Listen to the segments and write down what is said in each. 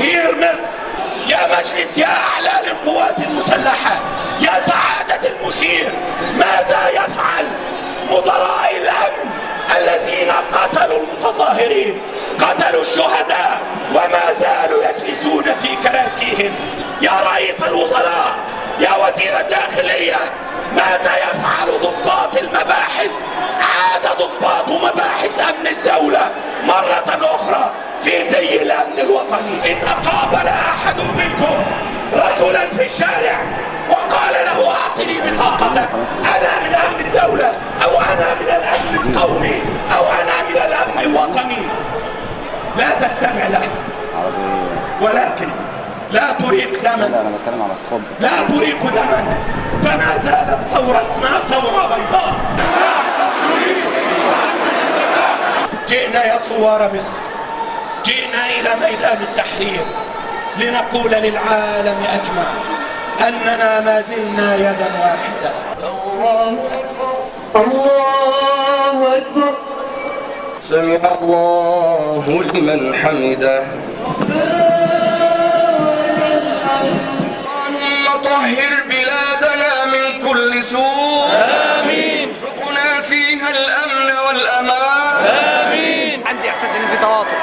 تطهير مصر. يا مجلس، يا أعلى للقوات المسلحة، يا سعادة المشير، ماذا يفعل مدراء الأمن الذين قتلوا المتظاهرين، قتلوا الشهداء، وما زالوا يجلسون في كراسيهم؟ يا رئيس الوزراء، يا وزير الداخلية، ماذا يفعل ضباط المباحث؟ عاد ضباط مباحث أمن الدولة مرة أخرى في زي الأمن الوطني. إذا قابل أحد منكم رجلا في الشارع وقال له أعطني بطاقتك، أنا من أمن الدولة، أو أنا من الأمن القومي، أو أنا من الأمن الوطني، لا تستمع له، ولكن لا تريق دما، لا تريق دما، فما زالت ثورتنا ثورة بيضاء. جئنا يا ثوار مصر، جئنا إلى ميدان التحرير لنقول للعالم أجمع أننا ما زلنا يدا واحدة. الله أكبر، الله أكبر، سمع الله لمن حمده. اللهم طهر بلادنا من كل سوء، آمين. ارزقنا فيها الأمن والأمان، آمين. عندي إحساس إن في تواطؤ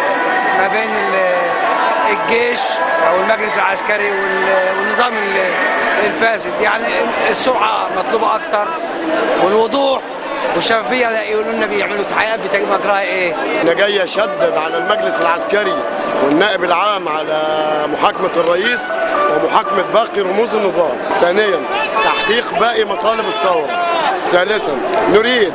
ما بين الجيش أو المجلس العسكري والنظام الفاسد، يعني السرعة مطلوبة أكتر والوضوح والشفافية. لا يقولوا لنا بيعملوا تحقيقات بمجراها إيه. أنا جاي أشدد على المجلس العسكري والنائب العام على محاكمة الرئيس ومحاكمة باقي رموز النظام. ثانيا، تحقيق باقي مطالب الثورة. ثالثا، نريد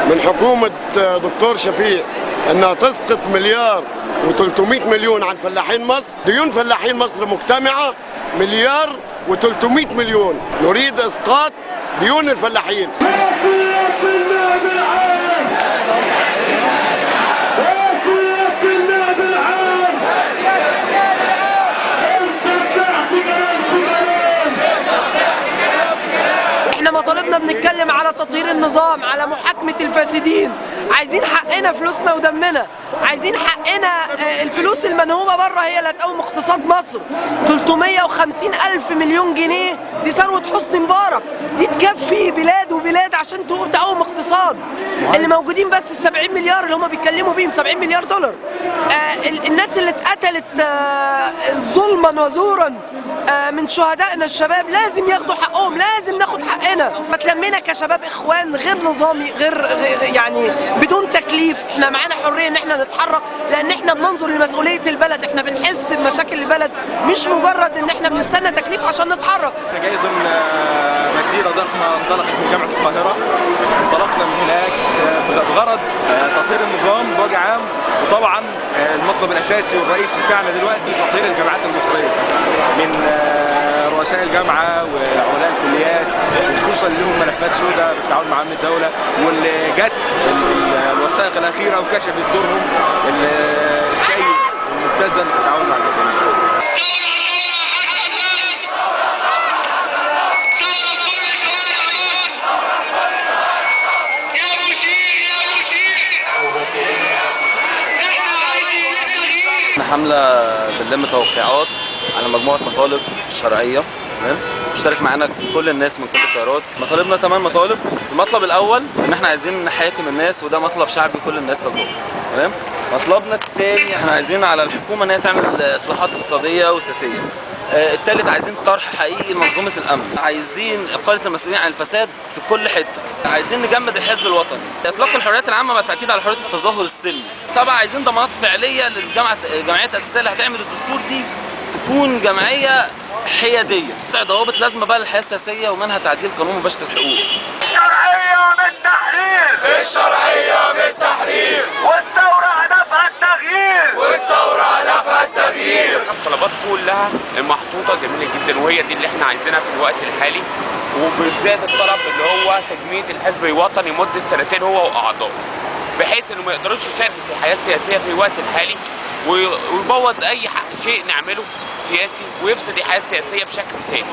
من حكومة دكتور شفيق أنها تسقط 1,300,000,000 عن فلاحين مصر. ديون فلاحين مصر مجتمعة 1,300,000,000. نريد إسقاط ديون الفلاحين. احنا مطالبنا بنتكلم على تطهير النظام، على محاكمة الفاسدين، عايزين حقنا، فلوسنا ودمنا، عايزين حقنا. الفلوس المنهوبة بره هي اللي هتقوم اقتصاد مصر. 350 ألف مليون جنيه دي ثروة حسني مبارك، دي تكفي بلاد وبلاد عشان تقوم تقوم اقتصاد. اللي موجودين بس 70 مليار اللي هم بيتكلموا بيهم، 70 مليار دولار. الناس اللي اتقتلت ظلما وزورا من شهدائنا الشباب لازم ياخدوا حقهم، لازم ناخد حقنا. ما تلمينا كشباب اخوان غير نظامي، غير يعني بدون تكليف، احنا معانا حرية ان احنا نتحرك، لان احنا بننظر لمسؤوليه البلد، احنا بنحس بمشاكل البلد، مش مجرد ان احنا بنستنى تكليف عشان نتحرك. انا جاي ضمن مسيره ضخمة انطلقت من جامعه القاهرة، انطلقنا من هناك بغرض تطهير النظام بوجه عام، وطبعا المطلب الاساسي والرئيسي بتاعنا دلوقتي تطهير الجامعات المصرية من رؤساء الجامعة وعملاء الكليات، وخصوصا اللي لهم ملفات سوداء بالتعاون مع امن الدولة، واللي جت الوثائق الاخيرة وكشفت دورهم السيء المبتذل بالتعاون مع الجزائر. حملة بنلم توقيعات على مجموعة مطالب شرعية، تمام؟ مشترك معانا كل الناس من كل التيارات. مطالبنا 8 مطالب. المطلب الأول إن احنا عايزين نحاكم الناس، وده مطلب شعبي كل الناس طالباه، تمام؟ مطلبنا الثاني احنا عايزين على الحكومة إن هي تعمل إصلاحات اقتصادية وسياسية. الثالث عايزين طرح حقيقي لمنظومة الأمن، عايزين إقالة المسؤولين عن الفساد في كل حتة، عايزين نجمد الحزب الوطني، إطلاق الحريات العامة مع التأكيد على حرية التظاهر السلمي. 7 عايزين ضمانات فعلية للجامعة، الجمعية التأسيسية اللي هتعمل الدستور دي تكون جمعية حيادية، ضوابط لازمة بقى للحياة السياسية، ومنها تعديل قانون مباشرة الحقوق. الشرعية بالتحرير، الشرعية بالتحرير، والثورة هدفها التغيير، والثورة هدفها التغيير. الطلبات كلها المحطوطة جميلة جدا، وهي دي اللي احنا عايزينها في الوقت الحالي، وبالذات الطلب اللي هو تجميد الحزب الوطني مدة سنتين هو وأعضائه، بحيث انه ما يقدروش يشاركوا في الحياة السياسية في الوقت الحالي، ويبوظ أي شيء نعمله سياسي، ويفسد الحياة السياسية بشكل تاني.